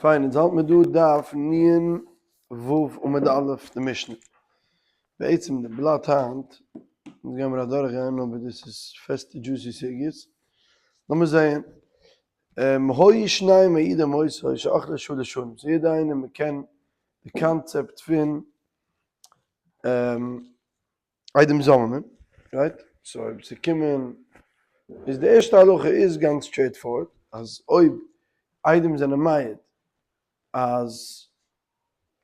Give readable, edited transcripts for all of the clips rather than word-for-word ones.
פיין, אונז האלט מיר דא דף נ ו עמוד א' די משנה. בעצם די בלאט היינט, אונז גיימיר אדורך גיין אבער דאס איז פעסטע juicy סוגיות. לאמיר זעהן. היו שניים מעידים אותו שאכלה שלש שנים. סאו יעדע איינער מ'קען די קאנצעפט פון עדים זוממין, right? So אויב ס'קומען, איז די ערשטע הלכה איז גאנץ straightforward, אז אויב עדים זענען מעיד אז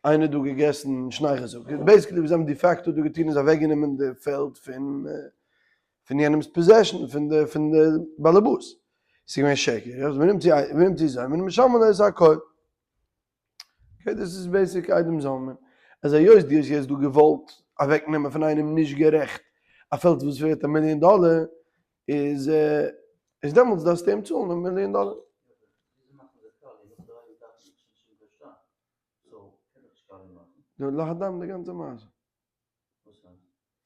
איינער האט דא געגעסן שני חזקות, basically וואס זיי האבן de facto דא געטון איז אוועקגענומען די פעלד פון פון יענעמ'ס possession, פון די פון די באלעבאס, ס'איז געווען שקר, ונמצאו זוממין משלמין לו את הכל. Okay, דאס איז basic עדים זוממין. אז היות דו האסט יעצט דא געוואלט אוועק נעמען פון איינעם נישט גערעכט א פעלד וואס ווערט א מיליאן דאלער, איז איז דעמאלטס דארפסטו אים צאלן א מיליאן דאלער. להדם די גאנצע מעשה.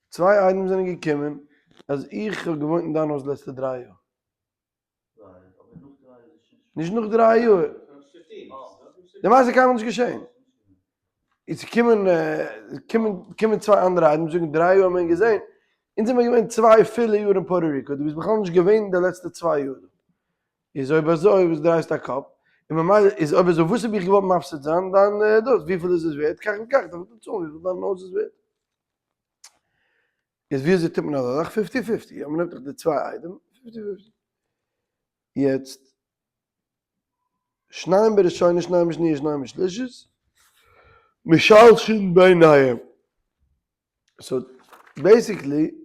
צוויי עדים זענען געקומען אז איך האב געוואוינט אין דיין הויז לעצטע דריי יאר. נישט נאך דריי יאר. די מעשה איז קיינמאל נישט געשען. איז קומען קומען קומען צוויי אנדערע עדים זאגן דריי יאר האבן מיר אים געזען. אונז זעמיר געווען צוויי פילע יאר אין פארטא ריקא, דו ביסט בכלל נישט געווען די לעצטע צוויי יאר דא. איז אויב אזוי וואס דרייסטו א קאפ? און ממילא איז אויב אזוי וואס האב איך געוואלט מפסיד זיין דיין דאס? וויפיל איז עס ווערט? כך וכך דארף איך דיר צאלן וויפיל דיין הויז איז ווערט. איז ווי אזוי טוט מען אזא זאך? fifty fifty, יא מ'נעמט דאך די צוויי עדים, fifty fifty. יעצט, שניים בראשונה שניים בשניה שניים בשלישית, משלשין ביניהם. So basically,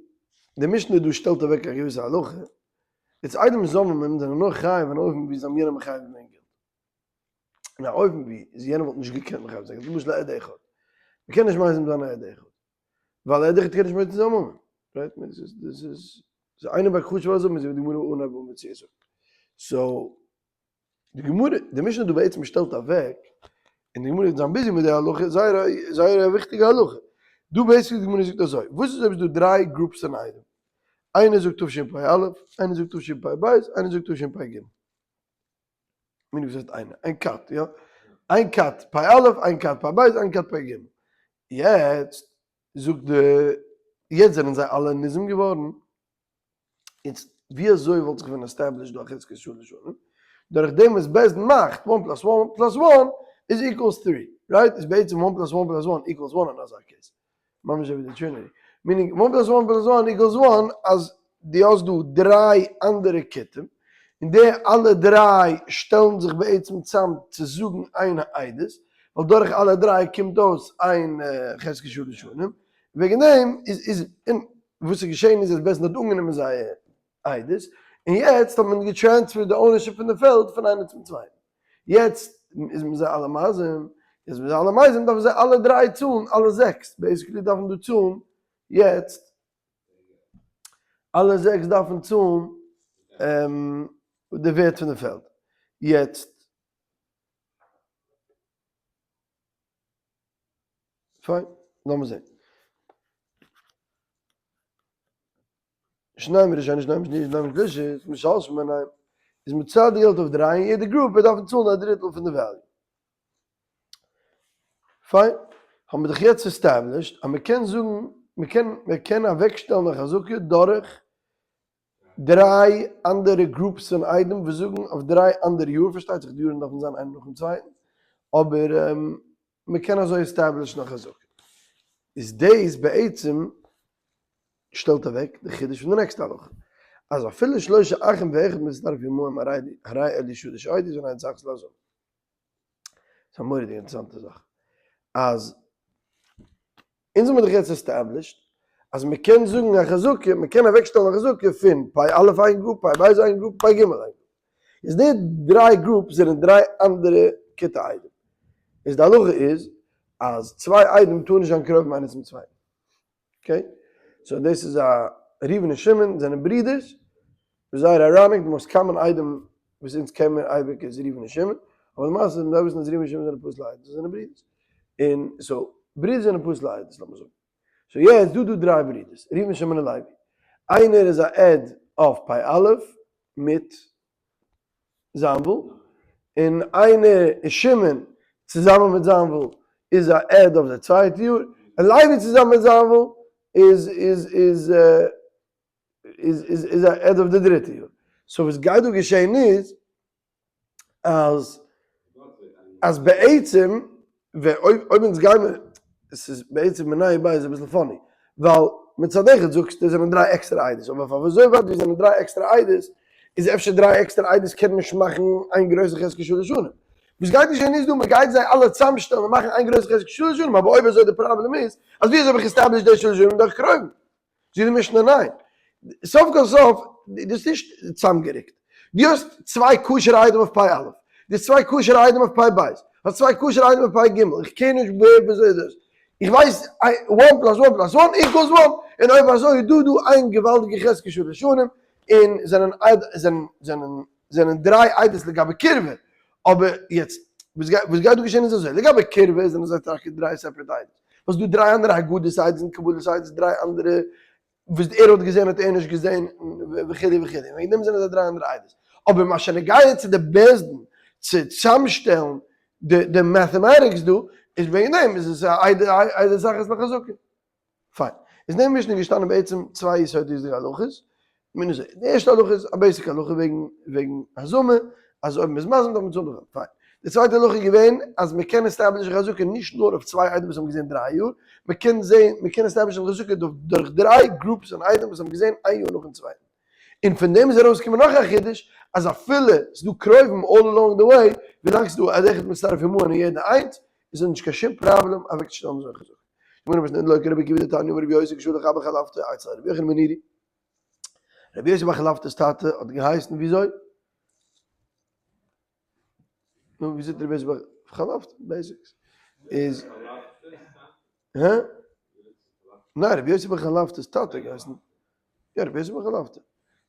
די משנה דא שטעלט אוועק א געוויסע הלכה, יעצט עדים זוממין זענען נאר חייב אין אופן ווי זיי האבן יענעם מחייב געווען געלט. אין א אופן ווי יענער וואלט נישט געקענט מחייב זיין געלט, למשל א עד אחד. מ'קען נישט מזים זיין א עד אחד. ווייל עד אחד קען נישט מוציא זיין ממון. Right? דאס איז דאס איז ס'איז איינער ביי חשוב אזוי מ'זעט די גמרא אנהייב עמוד צו זאגט. So די גמרא די משנה דא בעצם שטעלט אוועק און די גמרא וועט זיין busy מיט די הלכה זייער א זייער א וויכטיגע הלכה. דא basically די גמרא זאגט אזוי וואס איז אויב איז דא דריי groups פון עדים? איינער זאגט תשפ א, איינער זאגט תשפ ב, איינער זאגט תשפ ג. מיינט וואס הייסט איינער? איין כת, יא? איין כת פ א', איין כת פ ב', איין כת פ ג'. יעצט זאגט די, יעצט זענען זיי אלע ניזום געווארן, יעצט ווי אזוי וואלט זיך ווען established דא א חזקת שלש שנים? דורך דעם וואס בית דין מאכט one plus one plus one איז equals three, right? איז בעצם one plus one plus one equals one אין אזא case. ממש אזוי ווי די Trinity. Meaning one plus one plus one equals one אז דו האסט דא דריי אנדערע כותים, און די אלע דריי שטעלן זיך בעצם צאם צו זאגן איין עדות, ווייל דורך אלע דריי קומט אויס איין חזקת שלש שנים, וועגן דעם איז איז און וואס איז געשען איז אז בית דין האט אנגענומען זייער עדות, און יעצט האט מען גע transfer ט די ownership פון די פעלד פון איינער צום צווייטן. יעצט איז מען זיי אלע מזים, איז מען זיי אלע מזים דארפן זיי אלע דריי צאלן, אלע זעקס basically דארפן דא צאלן יעצט, אלע זעקס דארפן צאלן די ווערט פון די פעלד, יעצט פיין, לאמיר זען. שניים בראשונה שניים בשניה שניים בשלישית, משלשין ביניהם, איז מ'ציילט די געלט אויף דריי און יעדע group וועט דארפן צאלן א דריטל פון די value. פיין, האבן מיר דאך יעצט established אז מ'קען זאגן, מ'קען מ'קען אוועקשטעלן א חזקה דורך דריי אנדערע groups פון עדים וואס זאגן אויף דריי אנדערע יאר, פארשטייט זיך די יארן דארפן זיין איינער נאכן צווייטן, אבער מ'קען אזוי establish ן א חזקה. איז דאס בעצם שטעלט אוועק די חידוש פון די נעקסטע הלכה, אז אפילו שלושה אחים ואחד מצטרף עמהם הרי אלו שלש עדות ואין צריכות להזמין. ס'איז א מורא'דיגע אינטערעסאנטע זאך, אז אונז האבן דאך יעצט established אז מ'קען זאגן א חזקה, מ'קען אוועקשטעלן א חזקה פון פ' א' איין group, פ' ב' איין group, פ' ג' איין group. איז די דריי groups זענען דריי אנדערע כיתה עדים. איז די הלכה איז אז צוויי עדים טארן נישט זיין קרובים איינער צום צווייטן. Okay, so דאס איז א ראובן און שמעון זענען ברידערס, וואס זייער ironic, די most common עדים וואס אונז קען מיר אייביג איז ראובן און שמעון, אבער למעשה מ'דארף וויסן אז ראובן און שמעון זענען פסול'ע עדות, זיי זענען ברידערס, און so ברידערס זענען פסול'ע עדות לאמיר זאגן. So יעצט דא דא דריי ברידערס, ראובן שמעון און לוי, איינער איז א עד אויף פ' א' מיט זאנוויל. און איינער איז שמעון צוזאמען מיט זאנוויל איז א עד אויף די צווייטע יאר, און לוי צוזאמען מיט זאנוויל איז איז איז איז איז איז א עד אויף די דריטע יאר. so וואס גייט דא געשען איז אז אז בעצם אויב אויב אונז גיימער, עס איז בעצם מנין ביי איז אביסל funny, ווייל מצד אחד זאגסטו עס זענען דריי עקסטערע עדות, אבער פאר אזוי ווייט ווי עס זענען דריי עקסטערע עדות, איז אפשר דריי עקסטערע עדות קענען נישט מאכן איין גרויסע חזקת שלש שנים. וואס גייט געשען איז דא, מען גייט זיי אלע צאמשטעלן און מאכן איין גרויסע חזקת שלש שנים, אבער אויב אזוי די פראבלעם איז, אז ווי אזוי האב איך established די שלש שנים דורך קרובים? זאגט די משנה ניין. סוף כל סוף, דאס איז נישט צאמגערוקט. דו האסט צוויי כשר'ע עדים אויף פ' א', דו האסט צוויי כשר'ע עדים אויף פ' ב', האסט צוויי כשר'ע עדים אויף פ' ג', איך care נישט ווער וויאזוי דאס, איך ווייס one plus one plus one equals one, און אויב אזוי איז דא דא איין געוואלדיגע חזקת שלש שנים, און זענען זענען זענען זענען דריי עדות לגבי קירבה, אבער יעצט וואס גייט וואס גייט דא געשען איז אזוי, לגבי קירבה זענען זיי טאקע דריי separate עדות, וואס דא דריי אנדערע הגדות עדות און קבלות עדות, דריי אנדערע וואס ער האט געזען האט ער נישט געזען וכו' וכו', וועגן דעם זענען זיי דריי אנדערע עדות, אבער מה שנוגע צו די בית דין צו צאמשטעלן די די mathematics דא, איז וועגן דעם איז עס א עדות אחת לחזקה. פיין. איז אין דעם משנה געשטאנען בעצם צוויי יסודות'דיגע הלכות, מינוס זיי. די ערשטע הלכה איז א basic הלכה וועגן וועגן הזמה, אז אויב מ'איז מזים דארף מען צאלן די געלט. פיין. די צווייטע הלכה איז געווען אז מ'קען establish ן חזקה נישט נאר אויף צוויי עדים וואס האבן געזען דריי יאר, מ'קען זען מ'קען establish ן חזקה דורך דריי groups פון עדים וואס האבן געזען איין יאר נאכן צווייטן. און פון דעם איז ארויסגעקומען נאך א חידוש, אז אפילו ס'איז דא קרובים all along the way, ווילאנג ס'איז דא עד אחד מצטרף עמהן אין יעדע איינס, איז עס נישט קיין שום פראבלעם אוועקצושטעלן אזא חזקה. גמרא משנה לא כרבי עקיבא דתניא אמר רבי יוסי כשלח אבא חלפתא אצל רבי יוחנן בן נורי. רבי יוסי בר חלפתא'ס טאטע האט געהייסן וויאזוי? נו ווי זאגט רבי יוסי בר חלפתא? basics איז הא? ניין רבי יוסי בר חלפתא'ס טאטע געהייסן יא רבי יוסי בר חלפתא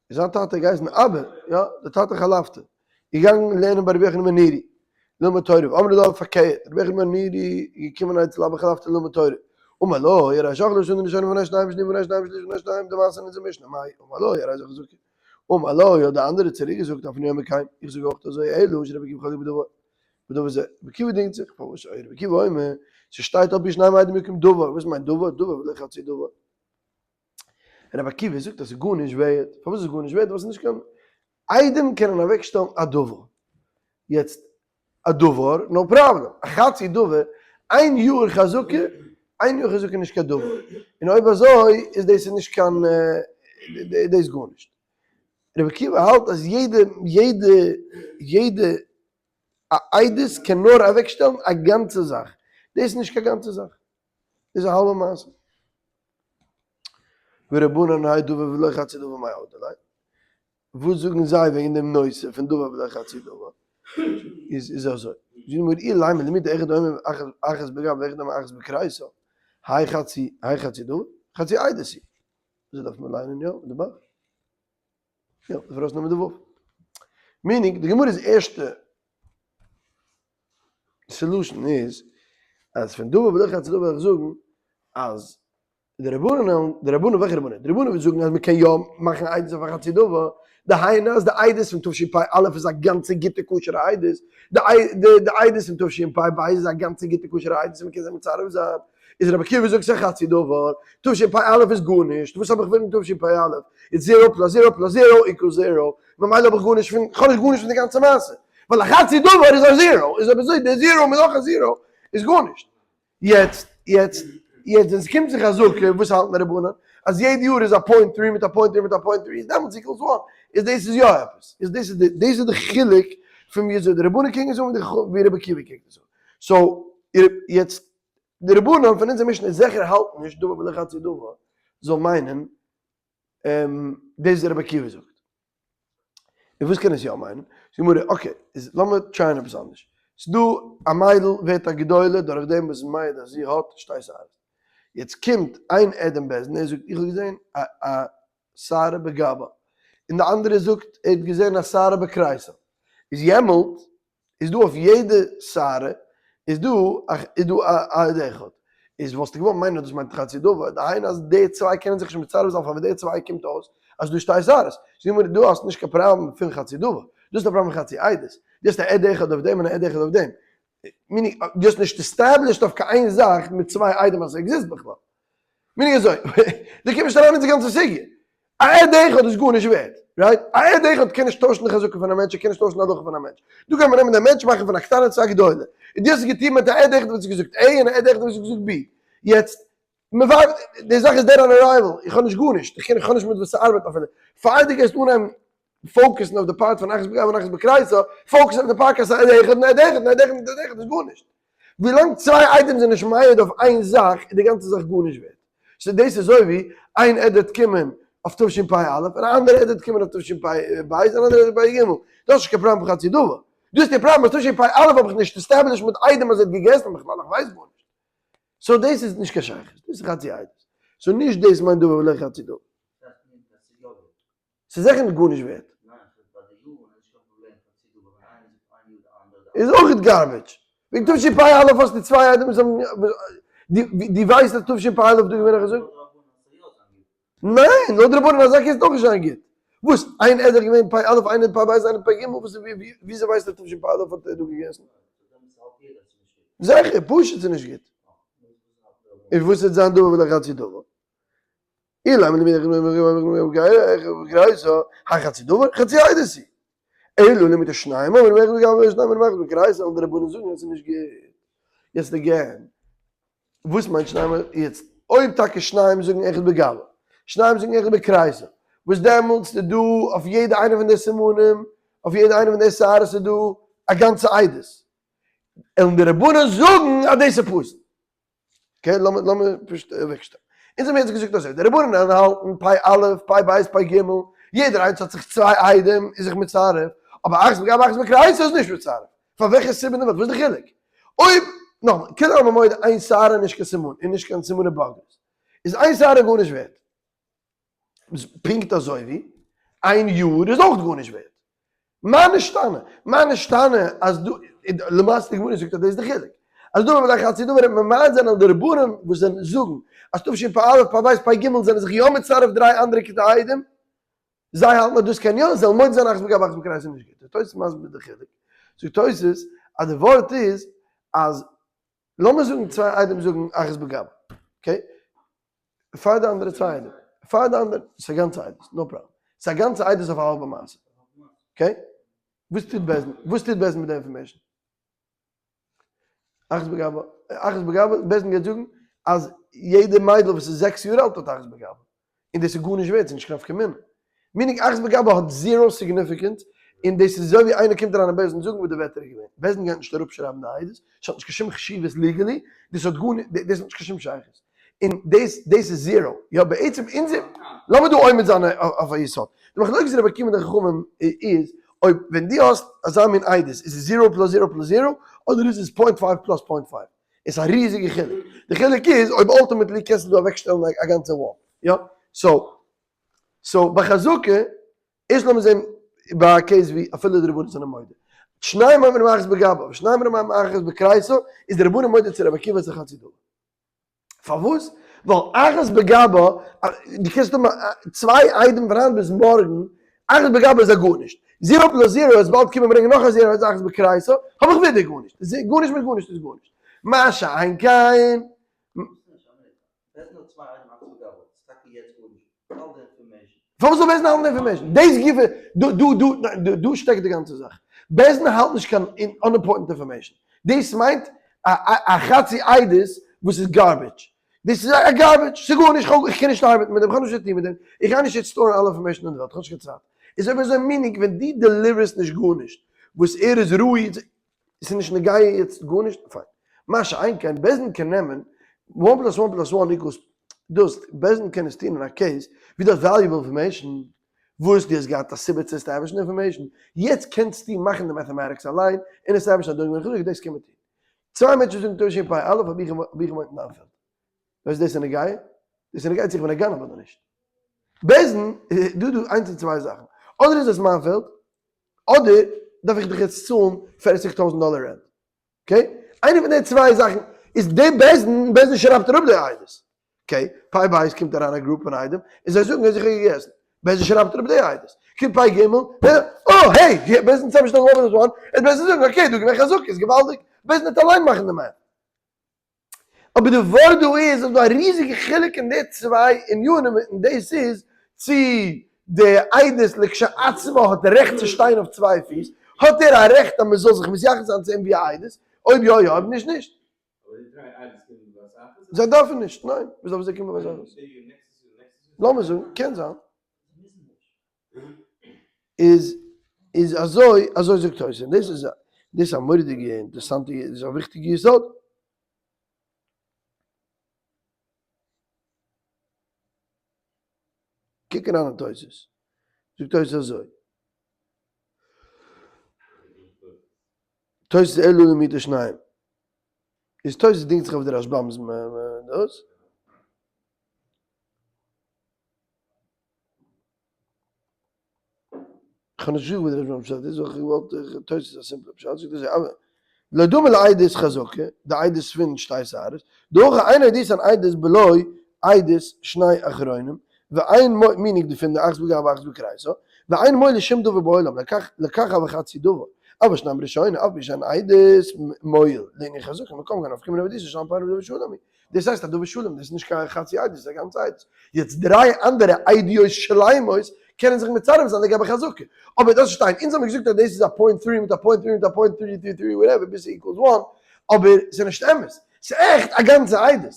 איז זיין טאטע געהייסן אבא יא די טאטע חלפתא געגאנגען לערנען ביי רבי יוחנן בן נורי ללמוד תורה ואמרי לה פארקערט רבי יוחנן בן נורי איז געקומען אצל אבא חלפתא ללמוד תורה אמר לו הרי שאכלו שנה ראשונה ופני שניים שני ופני שניים שלישי ופני שניים די מעשה אין אונזער משנה מאי אמר לו הרי זו חזקה אמר לו האט די אנדערע צוריק געזאגט אף אני אומר כן איך זאג אויך אזוי אלא שרבי עקיבא חולק בדבר בדבר זה רבי עקיבא דינגט זיך פארוואס רבי עקיבא אומר ס'שטייט על פי שניים עדים יקום דבר וואס מיינט דבר דבר ולא חצי דבר רבי עקיבא זאגט אז ס'איז גארנישט ווערד, פארוואס איז גארנישט ווערד? ווייל ס'איז נישט קיין עדים קענען אוועקשטעלן א דבר, יעצט א דבר no problem, א חצי דבר, איין יאר חזקה, איין יאר חזקה איז נישט קיין דבר, און אויב אזוי איז דאס איז נישט קיין דאס גארנישט. רבי עקיבא האלט אז יעדע יעדע יעדע א עדות קען נאר אוועקשטעלן א גאנצע זאך, דאס איז נישט קיין גאנצע זאך, דאס איז א האלבע מעשה. ורבנן האי דבר ולא חצי דבר מאי אודא ליה, וואס זאגן זיי וועגן דעם נושא פון דבר ולא חצי דבר? איז איז אזוי, זאגט די גמרא אילימא למטעא אחד אומר אחת בגבא ואחד אומר אחת בכריסה, האי חצי האי חצי דבר, חצי עדות היא. אזוי דארף מען ליינען יא, די ב"ח. יא, דארף ארויסנעמען די ו'. meaning, די גמרא'ס ערשטע solution איז אז פון דבר ולא חצי דבר וועל איך זאגן אז די רבנן, די רבנן וועלכע רבנן? די רבנן וועט זאגן אז מען קען יא מאכן עדות אויף א חצי דבר, דהיינו אז די עדות פון תשפ"א איז א גאנצע גוטע כשר'ע עדות, די די עדות פון תשפ"ב איז א גאנצע גוטע כשר'ע עדות און מען קען זיי מצרף זיין, איז רבי עקיבא זאגט ס'איז א חצי דבר, תשפ"א איז גארנישט, וואס האב איך פון תשפ"א? איז zero plus zero plus zero equals zero, ממילא האב איך גארנישט פון, כ'האב נישט גארנישט פון די גאנצע מעשה, ווייל א חצי דבר איז א zero, איז אויב אזוי די zero מיט נאך א zero איז גארנישט. יעצט, יעצט, יעצט ווען ס'קומט צו חזקה, וואס האלטן די רבנן? אז יעדע יאר איז א point three מיט א point three מיט א point three, איז דעמאלטס equals one, איז דאס איז יא עפעס, איז דאס איז די, דאס איז די חילוק פון ווי אזוי די רבנן קוקן עס אן און ווי רבי עקיבא קוקט עס אן. so, יעצט, די רבנן פון אונזער משנה זיכער האלטן נישט דבר ולא חצי דבר זאל מיינען דאס וואס רבי עקיבא זאגט. און וואס קען עס יא מיינען? זאגט די גמרא, okay, איז לאמיר try ען עפעס אנדערש. ס'איז דא א מיידל ווערט א גדולה דורך דעם וואס איז מעיד אז זי האט שתי שערות. יעצט קומט איין עד אין בית דין ער זאגט איך האב געזען א א שערה בגבה, און די אנדערע זאגט ער האט געזען א שערה בכריסה. איז יעמאלט איז דא אויף יעדע שערה איז דא א איז דא א עד אחד, איז וואלסטו געוואלט מיינען אז דאס מיינט חצי דבר, דהיינו אז די צוויי קענען זיך נישט מצרף זיין פאר ווען די צוויי קומט אויס אז דא שתי שערות, זאגט די גמרא דא האסט נישט קיין פראבלעם פון חצי דבר, דא איז א פראבלעם פון חצי עדות, דו האסט א עד אחד אויף דעם און א עד אחד אויף דעם. meaning, דו האסט נישט established אויף קיין איין זאך מיט צוויי עדים אז ס'עקזיסט בכלל. meaning אזוי, דו קומסט נישט אריין אין די גאנצע סוגיא. א עד אחד איז גארנישט ווערט, right? א עד אחד קען נישט טוישן די חזקה פון א מענטש, ער קען נישט טוישן די הלכה פון א מענטש. דא קען מען נעמען דעם מענטש מאכן פון א קטנה צו א גדולה. און דו האסט עס געטון מיט א עד אחד וואס האט געזאגט A און א עד אחד וואס האט געזאגט B. יעצט, מ'ווארט, די זאך איז dead on arrival, איך האב נישט גארנישט, איך קען, איך האב נישט מיט וואס צו ארבעטן אפילו. פאר דו גייסט אנהייבן focus ן אויף די part פון אחת בגבא און אחת בכריסה, focus אויף די part אז ס'איז עד אחד און עד אחד און עד אחד און עד אחד איז גארנישט. ווילאנג צוויי עדים זענען נישט מעיד אויף איין זאך איז די גאנצע זאך גארנישט ווערט. so דאס איז אזוי ווי איין עד וועט קומען אויף תשפ א און א אנדערע עד וועט קומען אויף תשפ ב און אן אנדערע עד אויף פ ג. דאס איז נישט קיין פראבלעם פון חצי דבר. דא איז די פראבלעם אז תשפ א האב איך נישט established מיט עדים אז ער האט געגעסן בכלל, איך ווייס גארנישט. so דאס איז נישט קיין שייכות, דאס איז חצי עדות. so נישט דאס מיינט דבר ולא חצי דבר. ס'איז זיכער נישט גארנישט ווערט. איז אויך garbage. וועגן תשפ א האסטו צוויי עדים וואס האבן, דו ווייסט אז תשפ א איז דא געווען א חזקה? ניין, לויט די רבנן אזא קען עס נאך נישט זיין גוט. וואס? איין עד איז געווען פ א, איינער פ ב, איינער פ ג, וואס וויאזוי ווייסטו אז תשפ א האט ער דא געגעסן? זיכער, פשוט ס'איז נישט גוט. און וואס וועט זיין דבר ולא חצי דבר? חצי דבר, חצי עדות היא. אלא למעוטי שניים אומרים אחד בגבא ושניים אומרים אחד בכריסה, און די רבנן זאגן אז ס'איז נישט גוט. יעצט again, וואס מיינט שניים? יעצט, אויב טאקע שניים זאגן אחד בגבא, שניים זאגן אחד בכריסה, וואס דעמאלטס איז דא אויף יעדע איינע פון די סימנים, אויף יעדע איינע פון די שערות איז דא א גאנצע עדות. און די רבנן זאגן אז דאס איז פסול. okay, לאמיר לאמיר פשוט אוועקשטעלן. אונז האבן יעצט געזאגט אזוי, די רבנן האלטן פ א, פ ב, פ ג, יעדער איינס האט זיך צוויי עדים איז זיך מצרף, אבער אחת בגבא אחת בכריסה איז נישט מצרף. פאר וועלכע סיבה אין די וועלט? וואס איז די חילוק? אויב, נאכאמאל, כולי עלמא מודה איין שערה איז נישט קיין סימן, איז נישט קיין סימני בגרות. איז איין שערה גארנישט ווערט. פונקט אזוי ווי איין יאר איז אויך גארנישט ווערט. מה נשתנה? מה נשתנה אז דא, למעשה די גמרא זאגט אז דאס איז די חילוק. אז דא האבן מיר חצי דבר וועט מען מעיד זיין אז די רבנן וואס זענען זאגן אז תשפ א, פ ב, פ ג זענען זיך יא מצרף דריי אנדערע כיתה עדים, זיי האלטן אז דאס קען יא, זיי וועלן מודה זיין אחת בגבא אחת בכריסה איז נישט גוט. תוס' מסביר די חילוק. זאגט תוס' אז די ווארט איז אז לאמיר זאגן צוויי עדים זאגן אחת בגבא, okay? פאר די אנדערע צוויי עדים, פאר די אנדערע, ס'איז א גאנצע עדות, no problem. ס'איז א גאנצע עדות אויף א האלבע מעשה, okay? וואס טוט בית דין, וואס טוט בית דין מיט די information? אחת בגבא, אחת בגבא, בית דין גייט זאגן אז יעדע מיידל וואס איז זעקס יאר אלט האט אחת בגבא. און דאס איז גארנישט ווערט, ס'איז נישט קיין נפקא מינה. meaning אחת בגבא האט zero significance, און דאס איז אזוי ווי איינער קומט אריין אין בית דין זאגן וואס די וועטער איז געווען. בית דין גייט נישט אראפשרייבן די עדות, ס'האט נישט קיין שום חשיבות legally, דאס האט גארנישט, דאס האט נישט קיין שום שייכות. און דאס, דאס איז zero. יא, בעצם אונזער, לאמיר דא עומד זיין אויף א יסוד. די מחלוקת רבי עקיבא און די חכמים איז, אויב ווען דו האסט אזא מין עדות, איז עס zero plus zero plus zero, אדער איז עס point five plus point five. איז א ריזיגע חילוק. די חילוק איז אויב ultimately קענסטו דא אוועקשטעלן א גאנצע wall. יא? so, so ביי חזקה, ערשט לאמיר זען ביי א case ווי אפילו די רבנן זענען מודה. שניים אומרים אחת בגבא ושניים אומרים אחת בכריסה, איז די רבנן מודה צו רבי עקיבא אז חצי דבר. פארוואס? ווייל אחת בגבא, דו קענסט האבן צוויי עדים פון היינט ביז מארגן, אחת בגבא איז א גארנישט. zero plus zero איז באלד קומען ברענגען נאך א zero איז אחת בכריסה, האב איך ווידער גארנישט. גארנישט מיט גארנישט איז גארנישט. מה שאין כן. פארוואס זאל בית דין האלטן די information? דאס גופא, דא דא דא דא שטעקט די גאנצע זאך. בית דין האלט נישט קיין unimportant information. דאס מיינט א חצי עדות וואס איז garbage. דאס איז א garbage, ס'איז גארנישט, איך קען נישט ארבעטן מיט דעם, איך האב נישט צו טון מיט דעם, איך גיי נישט יעצט store ן אלע information אין די וועלט, איך האב נישט קיין צייט. איז אויב אזוי meaning ווען דו deliver סט נישט גארנישט וואס ער איז ראוי, ס'איז נישט נוגע יעצט גארנישט, פיין. מה שאין כן, בית דין קען נעמען one plus one plus one equals דאס, בית דין קען עס טון אין א case ווי דו האסט valuable information, וואס דו האסט געהאט א סיבה צו establish ן information, יעצט קענסטו מאכן די mathematics אליין און establish ן אז דא איז געווען חילוק, דאס קען מען טון. צוויי מענטשן זאגן תשפ א האב איך געוואוינט אין דיין פעלד. ווייסט דאס איז נוגע? דאס איז נוגע צו איך בין א גנב אדער נישט. בית דין דא דא איינס פון צוויי זאכן, אדער איז עס מיין פעלד, אדער דארף איך דיך יעצט צאלן פערציג טויזנט דאלער rent. okay? איינע פון די צוויי זאכן איז די בית דין, בית דין שרייבט אראפ די עדות. okay, פ' בית קומט אריין א group פון עדים און זיי זאגן אז איך האב געגעסן. בית דין שרייבט אראפ די עדות. קומט פ' גימל, אה! העי, בית דין צוזאמשטעלן one plus one, וועט בית דין זאגן okay דא געווען חזקה איז געוואלדיג, בית דין וועט אליין מאכן די math. אבער די ווארט דא איז אז דא א ריזיגע חילוק אין די צוויי ענינים און דאס איז צו די עדות לכשעצמה האט רעכט צו שטיין אויף צוויי פיס, האט ער א רעכט אז מען זאל זיך מתייחס זיין צו אים ווי א עדות, אויב יא יא אויב נישט נישט. זיי דארפן נישט, ניין, וואס דארפן זיי קומען בבת אחת? לאמיר זאגן, קען זיין. איז איז אזוי, אזוי זאגט תוס', און דאס איז דאס איז א מורא'דיגע אינטערעסאנטע, דאס איז א וויכטיגע יסוד. קוק אריין אין תוס', זאגט תוס' אזוי. תוס' אלא למעוטי שניים. איז תוס' דינגט זיך אויף די רשבם'ס דאס. כ'האב נישט געזאגט וואס די רשבם'ס פשט איז, איך האב געוואלט תוס' איז א סימפלע פשט, זאגט אזוי, אבער לא דומה לעדות חזקה, די עדות פון שתי שערות, דהכא אין עדות אן עדות בלא עדות שני אחרונים, ואין מועיל, meaning די פון די אחת בגב ואחת בכריסה, ואין מועיל לשום דבר בעולם, לקח לקח וחצי דבר, אבל שניים ראשונים, אף על פי שאין עדות מועיל לענין חזקה, מקום כאן נפקא מינה בעדות של שניים פנים דבר שלם היא. דאס הייסט א דבר שלם, דאס איז נישט קיין חצי עדות, דאס איז א גאנצע עדות. יעצט דריי אנדערע עדיות שלימות קענען זיך מצרף זיין לגבי חזקה. אבער דאס שטיין, אונז האמיר געזאגט אז דאס איז א point three מיט א point three מיט א point three three three whatever ביז ס'איז equals one, אבער ס'איז נישט אמת. ס'איז עכט א גאנצע עדות.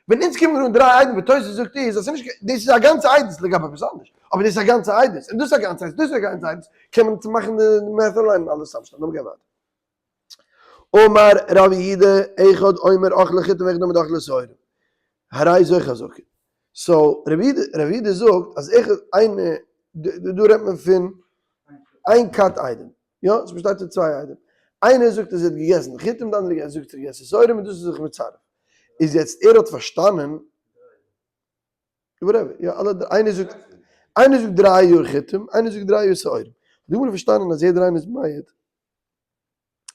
ווען אונז קומען אן דריי עדים וואס תוס' זאגט איז אז ס'איז נישט, דאס איז א גאנצע עדות לגבי עפעס אנדערש, אבער דאס איז א גאנצע עדות, און דאס איז א גאנצע עדות, דאס איז א גאנצע עדות, קען מען מאכן די math אליין און אלעס צוזאמשטעלן. לאמיר גיין ווייטער. אמר רב יהודה אחד אומר אכלה חיטים ואחד אומר אכלה שעורים הרי זו חזקה. so רב יהודה זאגט אז אחד איינער דא רעדט מען פון איין כת עדים יא ס'באשטייט פון צוויי עדים איינער זאגט אז ער האט געגעסן חיטים די אנדערע זאגט ער האט געגעסן שעורים און דאס איז זיך מצרף איז יעצט ער האט פארשטאנען whatever יא אלע איינער זאגט איינער זאגט דריי יאר חיטים איינער זאגט דריי יאר שעורים האט די גמרא פארשטאנען אז יעדער איינער איז מעיד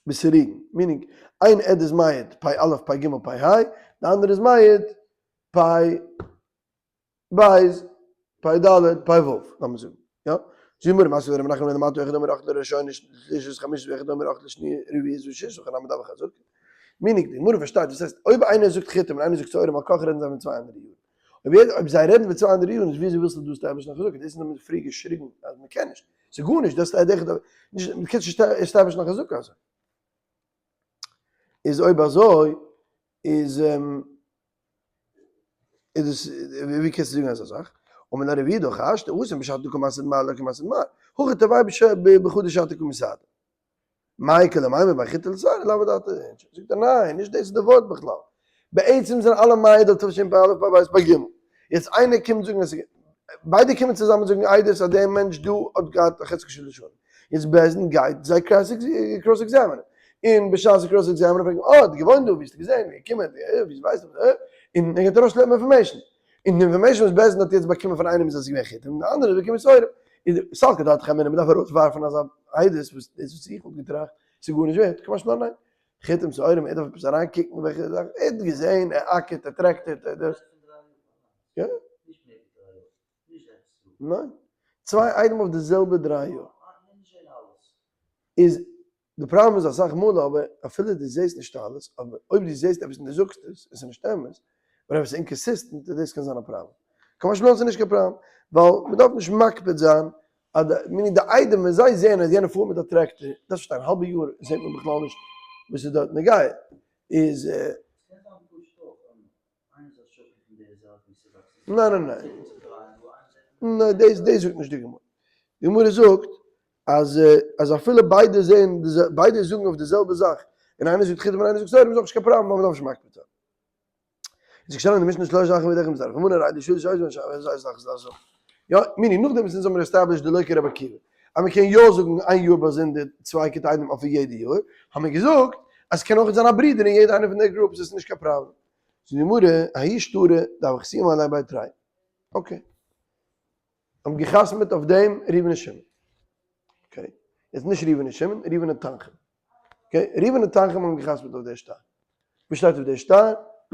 בסירוגין, meaning איין עד איז מעיד פ' א' פ' ג' פ' ה', די אנדערע איז מעיד פ' ב' פ' ד' פ' ו', לאמיר זאגן, יא? זאגט די גמרא, מתקיף לה רב נחמן בר דמתא אחד אומר אכלה ראשונה שלישית חמישית ואחד אומר אכלה שניה רביעית ושישית הכי נמי דהוי חזקה. meaning די גמרא פארשטייט דאס הייסט אויב איינער זאגט חיטים און איינער זאגט שעורים על כרחך רעדן זיי פון צוויי אנדערע יארן. אויב זיי רעדן פון צוויי אנדערע יארן איז וויאזוי ווילסטו דא establish ן א חזקה? דאס איז נאר פריער געשריגן אז מ'קען נישט. ס'איז גארנישט, דאס איז דאך נישט, מ'קען נישט establish ן א חזקה אזוי. איז אויב אזוי איז איז עס ווי קענסטו זאגן אזא זאך? אמר ליה רב יהודה הכי השתא התם בשעתא דקא מסהיד מר לא קא מסהיד מר, הכא תרוייהו בחדא שתא קא מסהדי. מאי איכא למימר בין חיטי לשעורה לאו אדעתא אינשי. זאגט ער ניין, נישט דאס איז די ווארט בכלל. בעצם זענען אלע מעיד אויף תשפ א פ ב' פ ג. יעצט איינער קומט זאגן אז ביידע קומען צוזאמען זאגן עדות אז דער מענטש דא האט געהאט א חזקת של לשון. יעצט בית דין גייט זיי cross examine ען. און בשעת זיי cross examine ען פרעגט מען אה האט געוואוינט דא ווי האסטו געזען ווי געקומען ווי ווייסטו און ער גייט ארויסשלעפן information. און די information וואס בית דין האט יעצט באקומען פון איינעם איז אז עס איז געווען חיטים און די אנדערע איז באקומען שעורים. איז סלקא דעתך אמינא מ'דארף ארויסווארפן אזא עדות וואס דאס וואס איך וואלט געטראכט ס'איז גארנישט ווערט, קא משמע לן ניין. חיטים שעורים ער דארף עפעס אריינקוקן וועלכע זאך ער האט געזען ער אקערט ער טרעקטערט ער דאס. יא. ניין. צוויי עדים אויף די זעלבע דריי יאר. איז די פראבלעם איז אסאך מאל אבער אפילו דו זעסט נישט אלעס, אבער אויב דו זעסט עפעס און דו זאגסט עס, און ס'איז נישט אמת, אדער עפעס inconsistent, דאס קען זיין א פראבלעם. קא משמע לן ס'איז נישט קיין פראבלעם, ווייל מ'דארף נישט מקפיד זיין אז די, meaning די עדים ווען זיי זעען אז יענער פארט מיט א טרעקטער, דארפסט פארשטיין, א האלבע יאר זעט מען בכלל נישט וואס איז דארט נוגע, איז. ניין ניין ניין, ניין דאס דאס זאגט נישט די גמרא, די גמרא זאגט אז אז אפילו ביידע זעהן ביידע זאגן אויף די זעלבע זאך, און איינער זאגט חיטים און איינער זאגט שעורים איז אויך נישט קיין פראבלעם ווייל מ'דארף נישט מקפיד זיין. איז געשטאנען אין די משנה שלושה אחים ואחד מצטרף אמנה ריידי שלוש אויס ווען זיי זאך זאך זאך. יא, meaning נאכדעם וואס אונז האבן established די לא כרבי עקיבא אז מ'קען יא זאגן איין יאר באזונדער צוויי כת עדים אויף יעדע יאר, האבן מיר געזאגט אז ס'קען אויך זיין א ברודער אין יעדע איינע פון די groups עס איז נישט קיין פראבלעם. זאגט די גמרא, ההוא שטרא דהוו חתימי עליה בי תרי. okay. האבן געחתמעט אויף דעם ראובן און שמעון. okay. יעצט נישט ראובן און שמעון, ראובן און תנחום. okay. ראובן און תנחום האבן געחתמעט אויף דער שטר. וואס שטייט אויף דער שטר?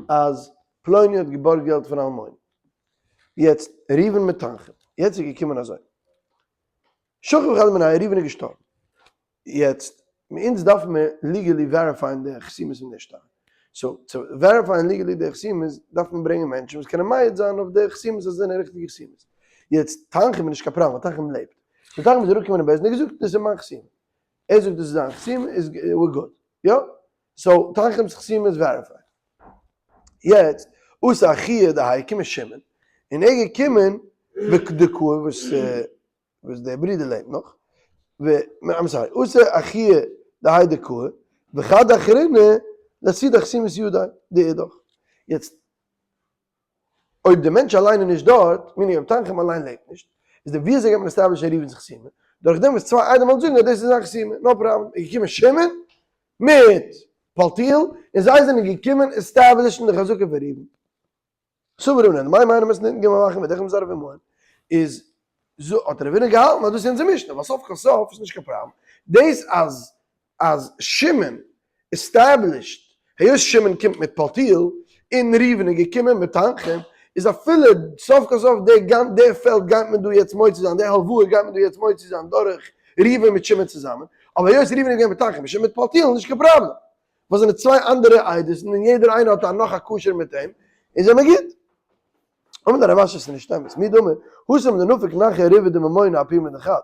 אז פלוני האט געבארגט געלט פון אלמוני. יעצט ראובן מיט תנחום. יעצט איז געקומען אזוי. שכיב חד מינייהו, ראובן איז געשטארבן. יעצט, אונז דארפן מיר legally verify ען די חתימות פון די שטר. so, צו verify ען legally די חתימות, דארף מען ברענגען מענטשן וואס קענען מעיד זיין אויף די חתימות אז עס זענען ריכטיגע חתימות. יעצט, תנחום איז נישט קיין פראבלעם, ווייל תנחום לעבט. so תנחום איז אראפגעקומען אין בית דין און געזאגט, דאס איז מיין חתימה. ער זאגט דאס איז זיין חתימה, איז we're good. יא? so, תנחום'ס חתימה איז verified. יעצט, אתא אחוה דהאי קומען שמעון, און ער איז געקומען בדקאי וואס וואס דער ברודער לעבט נאך, ו, I'm sorry, אתא אחוה דהאי דקאי, וחד אחרינא לאסהודי חתימת ידיה דאידך. יעצט, אויב דער מענטש אליין איז נישט דארט, meaning אויב תנחום אליין לעבט נישט, איז די ווי אזוי גייט מען establish ן ראובן'ס חתימה? דורך דעם וואס צוויי עדים וועלן זאגן אז דאס איז זיין חתימה, no problem. איז געקומען שמעון מיט פלטיאל, און זיי זענען געקומען establish ן די חזקה פון ראובן. סבר רב הונא, מים איינעם עס ניתן געמאכט מאכן מיט דעם זרע ומוען, איז האט רב הונא געהאלטן אז דאס איז אונזער משנה, ווייל סוף כל סוף איז נישט קיין פראבלעם, דאס אז אז שמעון established, היות שמעון קומט מיט פלטיאל, און ראובן איז געקומען מיט תנחום, איז אפילו סוף כל סוף די גאנ די פעלד גייט מען דא יעצט מוציא זיין, די הלוואה גייט מען דא יעצט מוציא זיין דורך ראובן מיט שמעון צוזאמען, אבער היות ראובן איז געווען מיט תנחום און שמעון מיט פלטיאל איז נישט קיין פראבלעם. וואס זענען צוויי אנדערע עדות און יעדער איינער האט א נאך א קשר מיט אים, איז ער מגיד. אמר ליה רב אשי ס'איז נישט אמת, מי דמי, התם דנפיק נחי ריבעא דממונא אפי מדחד,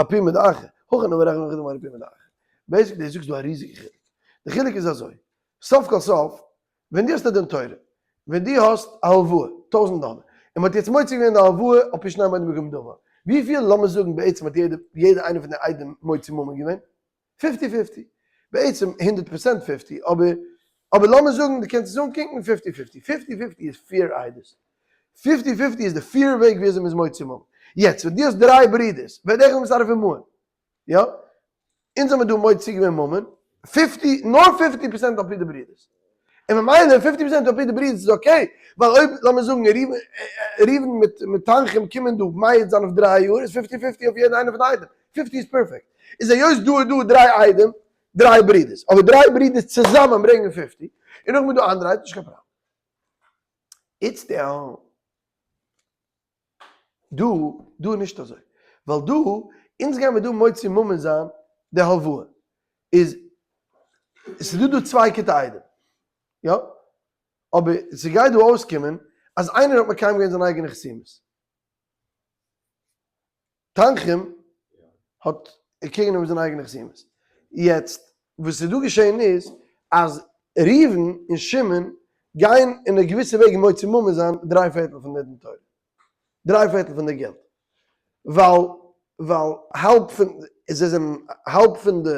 אפי מדאחר, הכא נמי ריחא דממונא אפי מדאחר. basically דו זאגסט דא א ריזיגע חילוק. די חילוק איז אזוי, סוף כל סוף, ווען דו האסט א דין תורה, ווען דו האסט א הלוואה, טויזנט דאלער, און מ'האט יעצט מוציא געווען די הלוואה על פי שנים עדים מקבלים דבר, וויפיל, לאמיר זאגן בעצם האט יעדער יעדער איינער פון די עדים מוציא ממון געווען? fifty fifty, בעצם הונדערט פראצענט fifty, אבער אבער לאמיר זאגן דו קענסט עס אנקוקן fifty fifty, fifty fifty איז פיר עדות, fifty fifty איז די fair וועג ווי אזוי מ'איז מוציא ממון, יעצט ווען דו האסט דריי ברידערס, ווער דער אחד מצטרף עמהן, יא? אונז האמיר דא מוציא געווען ממון, fifty, נאר fifty percent על פי די ברידערס, און ממילא fifty percent על פי די ברידערס איז okay, ווייל אויב לאמיר זאגן ראובן מיט מיט תנחום קומען דא מעיד זיין אויף דריי יאר איז fifty fifty אויף יעדע איינע פון די עדים, fifty איז perfect. איז היות דא איז דא דריי עדים, דריי ברידערס, אבער דריי ברידערס צוזאמען ברענגען fifty, און נאכדעם איז דא אנדערע עדים, נישט קיין פראבלעם. איצט דא, דא איז נישט אזוי, ווייל דא, אונז גיימיר דא מוציא ממון זיין די הלוואה, איז ס'איז דא דא צוויי כיתה עדים, יא? אבער ס'גייט דא אויסקומען אז איינער האט מקיים געווען זיין אייגענע חתימות. תנחום האט קעגן זיין אייגענע חתימות. יעצט וואס איז דא געשען איז אז ראובן און שמעון גייען אין א געוויסע וועג מוציא ממון זיין דריי פערטל פון די דין תורה, דריי פערטל פון די געלט, ווייל ווייל האלב פון זיי זענען האלב פון די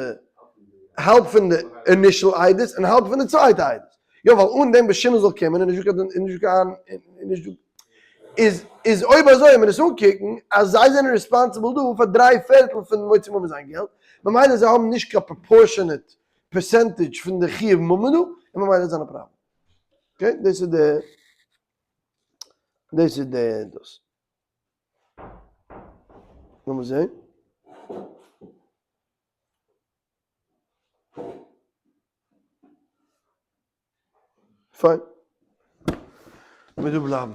האלב פון די initial עדות און האלב פון די צווייטע עדות. יא ווייל אן דעם וואס שמעון זאל קומען איז נישט דא קיין איז נישט דא קיין איז נישט דא איז איז אויב אזוי ווען מען עס אנקוקן אז זיי זענען responsible דא פאר דריי פערטל פון מוציא ממון זיין געלט ממילא זיי האבן נישט קיין proportionate percentage פון די חיוב ממון דא און ממילא איז זיין א פראבלעם. okay דאס איז די דאס איז די דאס. לאמיר זעהן. פיין. מיר דא בלייבן.